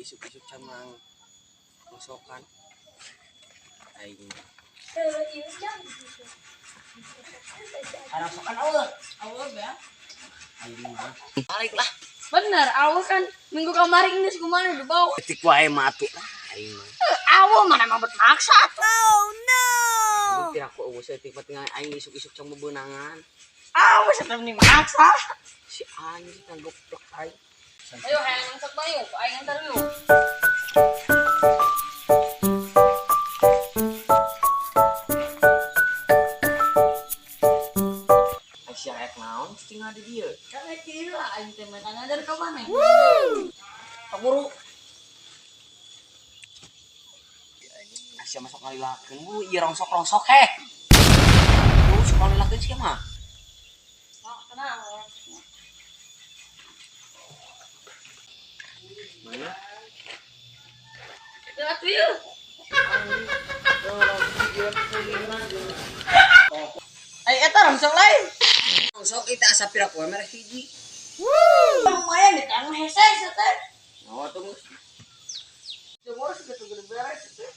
Isuk-isuk can mang masokan. Aing. Rongsokan euweuh. Awal ya. Aing mah. Balik lah. Bener, awal kan minggu kemarin ini kumaha udah bau. Ketik wae mah atuh lah aing mah. Awal mana emang bet maksa atuh. Oh. Piraku euweuh saeutik mah tinggal aing isuk-isuk can bebenangan. Awal tetep nih maksa. Si anjing kan goblok aing. Ayo hayang masak bayu, aing antar yuk. Aisyah rek naon tinggal di dieu. Kan kieu lah aing teh main ngajar ka mana? Pak guru. Aisyah masuk ngalilakeun bu, ieu rongsok-rongsok heh. Guru sok ngalilakeun sia mah. Oh, tenang. Mana? Ya atuh yeuh. Ai eta rongsok lain. Rongsok kita asa pira kowe merek hiji. Lumayan di tangan hese teh. Oh, tunggu. Jemur segitu gede beres teh.